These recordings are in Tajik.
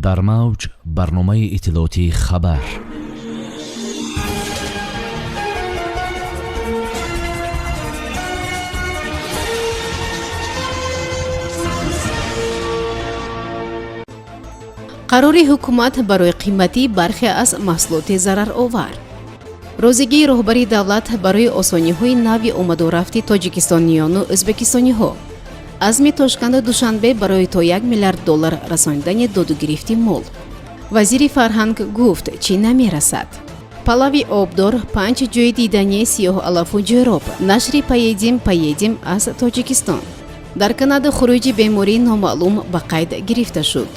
Дар мавҷ барномаи иттилоотии «Хабар». Қарори ҳукумат барои қиматии бархе аз маҳсулоти зараровар. Розигии роҳбари давлат барои осониҳои нави омадурафти тоҷикистониёну ӯзбекистониҳо. Азми Тошканду Душанбе барои то 1 миллиард доллар расонидани додугирифти мол. Вазири фарҳанг гуфт, чӣ намерасад. Палави обдор, панҷ ҷои дидании сиёҳалафу ҷӯроб. Нашри «Поедим, поедим» аз Тоҷикистон. Дар Канада хуруҷи бемории номаълум ба қайд гирифта шуд.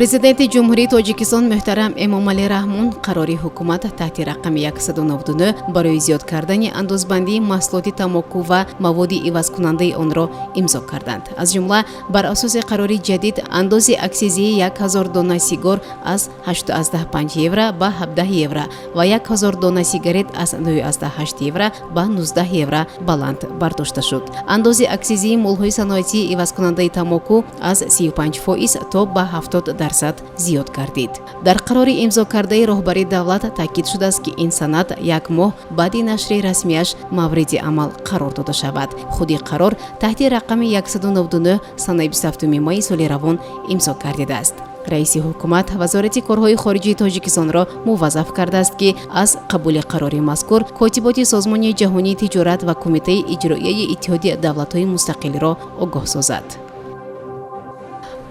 Президенти Ҷумҳурии Тоҷикистон муҳтарам Эмомалӣ Раҳмон қарори ҳукумат таҳти рақами 199 барои зиёд кардани андозбандии маҳсулоти тамоку ва маводи ивазкунандаи онро имзо карданд. Аз ҷумла, бар асоси қарори ҷадид, андози аксизии 1000 дона сигор аз 8,5 евро ба 17 евро ва 1000 дона сигарет аз 9,8 евро ба 19 евро баланд бардошта шуд. Андози аксизии молҳои саноатии ивазкунандаи тамоку аз 35% то ба 70% зиёд гардид. Дар қарори имзокардаи роҳбари давлат таъкид шудааст, ки ин санад як моҳ баъди нашри расмияш мавриди амал қарор дода шавад. Худи қарор таҳти рақами 199 санаи 27 майи соли равон имзо гардидааст. Раиси ҳукумат Вазорати корҳои хориҷии Тоҷикистонро муваззаф кардааст, ки аз қабули қарори мазкур котиботи Созмони ҷаҳонии тиҷорат ва Кумитаи иҷроияи Иттиҳоди давлатҳои мустақилро огоҳ созад.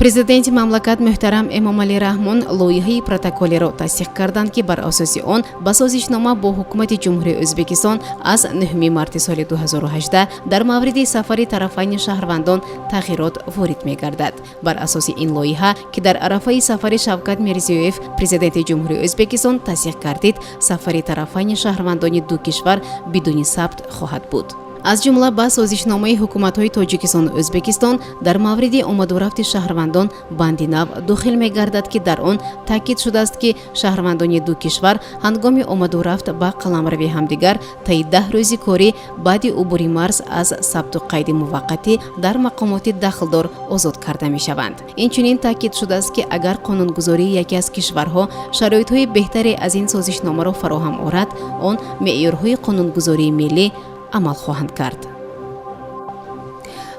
Президенти мамлакат муҳтарам Эмомалӣ Раҳмон лоиҳаи протоколеро тасдиқ карданд, ки бар асоси он ба созишнома бо ҳукумати Ҷумҳурии Ӯзбекистон аз 9 марти соли 2018 дар мавриди сафари тарафайни шаҳрвандон тағйирот ворид мегардад. Бар асоси ин лоиҳа, ки дар арафаи сафари Шавкат Мирзиёев, президенти Ҷумҳурии Ӯзбекистон, тасдиқ гардид, сафари тарафайни шаҳрвандони ду кишвар бидуни сабт хоҳад буд. Аз ҷумла, ба созишномаи ҳукуматҳои Тоҷикистону Ӯзбекистон дар мавриди омадурафти шаҳрвандон банди нав дохил мегардад, ки дар он таъкид шудааст, ки шаҳрвандони ду кишвар ҳангоми омадурафт ба қаламрави ҳамдигар таи 10 рӯзи корӣ баъди убури марз аз сабту қайди муваққатӣ дар мақомоти дахлдор озод карда мешаванд. Инчунин таъкид шудааст, ки агар қонунгузории яке аз кишварҳо шароитҳои беҳтаре аз ин созишномаро фароҳам орад, он меъёрҳои қонунгузории миллӣ амал хоҳанд кард.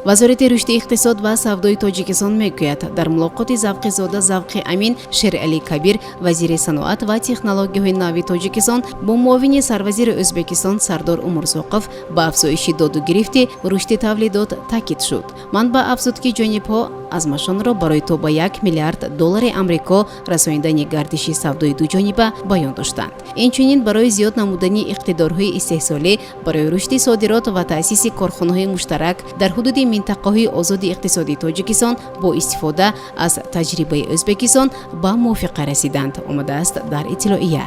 Вазорати рушди иқтисод ва савдои Тоҷикистон мегӯяд, дар мулоқоти Завқизода Завқи Амин Шерали Кабир, вазири саноат ва технологияҳои нави Тоҷикистон, бо муовини сарвазири Ӯзбекистон Сардор Умурзоқов ба афзоиши доду гирифти рушди тавлидот таъкид шуд. Манбаъ афзуд, ки ҷонибҳо азмашонро барои то ба 1 миллиард доллари Амрико расонидани гардиши савдои дуҷониба баён доштанд. Инчунин барои зиёд намудани иқтидорҳои истеҳсолӣ барои рушди содирот ва таъсиси корхонаҳои муштарак дар ҳудуди минтақаҳои озоди иқтисодии Тоҷикистон бо истифода аз таҷрибаи Ӯзбекистон ба мувофиқа расиданд, омадааст дар иттилоия.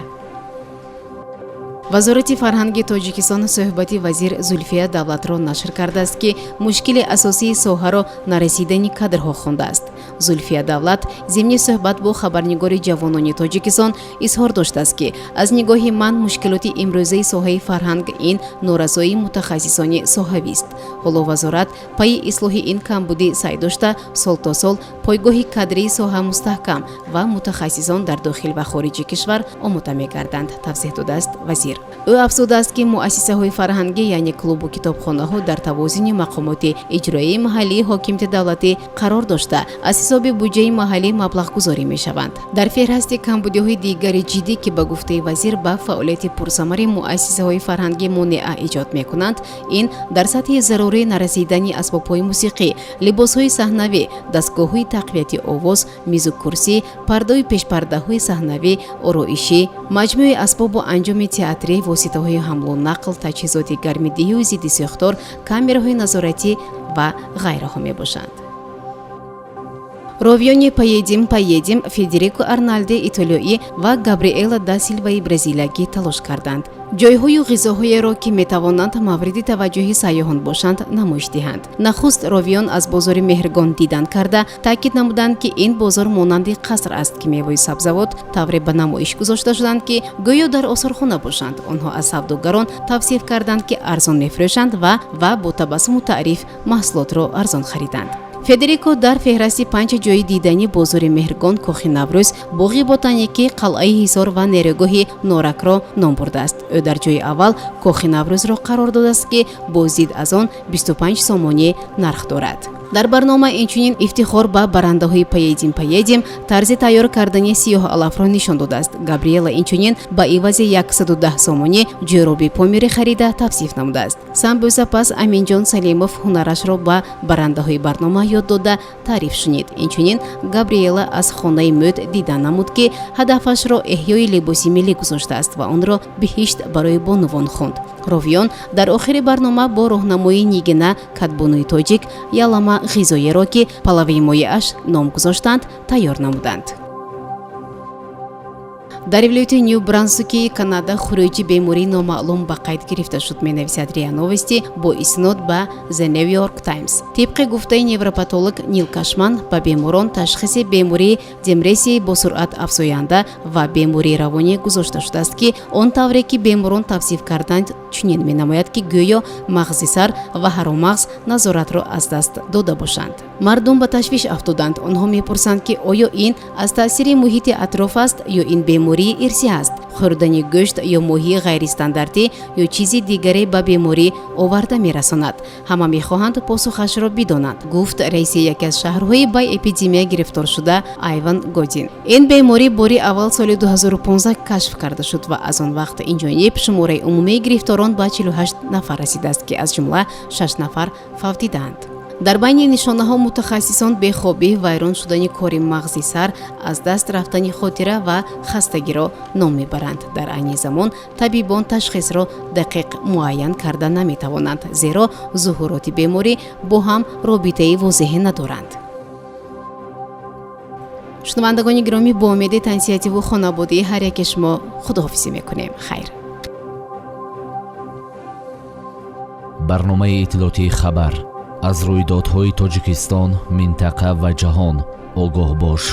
Вазорати фарҳанги Тоҷикистон суҳбати вазир Зулфия Давлатро нашр кардааст, ки мушкили асосии соҳаро нарасидани кадрҳо хондааст. Зулфия Давлат зимни суҳбат бо хабарнигори Ҷавонони Тоҷикистон изҳор доштааст, ки аз нигоҳи ман мушкилоти имрӯзаи соҳаи фарҳанг ин норасоии мутахассисони соҳавист. Ҳоло вазорат пайи ислоҳи ин камбудӣ саъй дошта, сол то сол пойгоҳи кадрии соҳа мустаҳкам ва мутахассисон дар дохил ва хориҷи кишвар омода мегарданд, тавзеҳ додааст вазир. Ӯ афзудааст, ки муассисаҳои фарҳангӣ, яъне клубу китобхонаҳо, дар тавозуни мақомоти иҷроияи маҳаллии ҳокимияти давлатӣ қарор дошта, аз ҳисоби буҷаи маҳаллӣ маблағгузорӣ мешаванд. Дар феҳрасти камбудиҳои дигари ҷиддӣ, ки ба гуфтаи вазир ба фаъолияти пурсамари муассисаҳои фарҳангӣ монеа эҷод мекунанд, ин дар сатҳи зарурӣ нарасидани асбобҳои мусиқӣ, либосҳои саҳнавӣ, дастгоҳҳои тақвияти овоз, мизу курсӣ, пардаю пешпардаҳои саҳнавӣ, ороишӣ, маҷмӯи асбобу анҷоми театрӣ, воситаҳои ҳамлу нақл, таҷҳизоти гармидиҳию зидди сӯхтор, камераҳои назоратӣ ва ғайраҳо мебошанд. Ровиёни «Поедим, поедим» Федерико Арнальди итолиёӣ ва Габриэла да Силваи бразилиягӣ талош карданд ҷойҳою ғизоҳоеро, ки метавонанд мавриди таваҷҷӯҳи сайёҳон бошанд, намоиш диҳанд. Нахуст ровиён аз бозори Меҳргон дидан карда, таъкид намуданд, ки ин бозор монанди қаср аст, ки меваю сабзавот тавре ба намоиш гузошта шуданд, ки гӯё дар осорхона бошанд. Онҳо аз савдогарон тавсиф карданд, ки арзон мефурӯшанд ва бо табассуму таъриф маҳсулотро арзон хариданд. Федерико дар феҳрасти 5 ҷои дидани бозори Меҳргон, Кохи Наврӯз, боғи ботаникӣ, қалъаи Ҳисор ва нерӯгоҳи Норакро ном бурдааст. Ӯ дар ҷои аввал Кохи Наврӯзро қарор додааст, ки боздид аз он 25 сомонӣ нарх дорад. Дар барнома инчунин ифтихор ба барандаҳои «Поедем, поедим» тарзи тайёр кардани сиёҳ алафро нишон додааст. Габриэла инчунин ба ивази 110 сомонӣ ҷӯроби помири харида тавсиф намудааст. Самбӯса пас Аминҷон Салимов ҳунарашро ба барандаҳои барнома ёд дода, таъриф шунид. Инчунин Габриэла аз хонаи мӯд дида намуд, ки ҳадафашро эҳёи либоси миллӣ гузоштааст ва онро биҳишт барои бонувон хонд. Ровиён дар охири барнома бо роҳнамоии Нигина, кадбонуи тоҷик, ялама ғизоеро, ки палави моеаш ном гузоштанд, тайёр намуданд. Дар вилояти Ню Брансуки Канада хуруҷи бемории номаълум ба қайд гирифта шуд, менависад РИА Новости бо иснод ба The New York Times. Тибқи гуфтаи невропатолог Нил Кашман, ба беморон ташхиси бемории демрессияи босуръат афзоянда ва бемории равонӣ гузошта шудааст, ки он тавре ки беморон тавсиф карданд, чунин менамояд, ки гӯё мағзи сар ва ҳаромағз назоратро аз даст дода бошанд. Мардум ба ташвиш афтоданд. Онҳо мепурсанд, ки оё ин аз таъсири муҳити атроф аст ё ин бемории ирсӣ аст, хӯрдани гӯшт ё моҳии ғайристандартӣ ё чизи дигаре ба беморӣ оварда мерасонад. Ҳама мехоҳанд посухашро бидонанд, гуфт раиси яке аз шаҳрҳои ба эпидемия гирифторшуда Айван Годин. Ин беморӣ бори аввал соли 2015 кашф карда шуд ва аз он вақт инҷониб шумораи умумии гирифторон ба 48 нафар расидааст, ки аз ҷумла 6 нафар фавтидаанд. Дар байни нишонаҳо мутахассисон бехобӣ, вайрон шудани кори мағзи сар, аз даст рафтани хотира ва хастагиро ном мебаранд. Дар айни замон табибон ташхисро дақиқ муайян карда наметавонанд, зеро зуҳуроти беморӣ бо ҳам робитаи возеҳе надоранд. Шунавандагони гиромӣ, бо умеди тансиҳативу хонободии ҳар яке шумо худоҳофизӣ мекунем. Хайр. Барномаи иттилоотии «Хабар». Аз рӯйдодҳои Тоҷикистон, минтақа ва ҷаҳон огоҳ бош.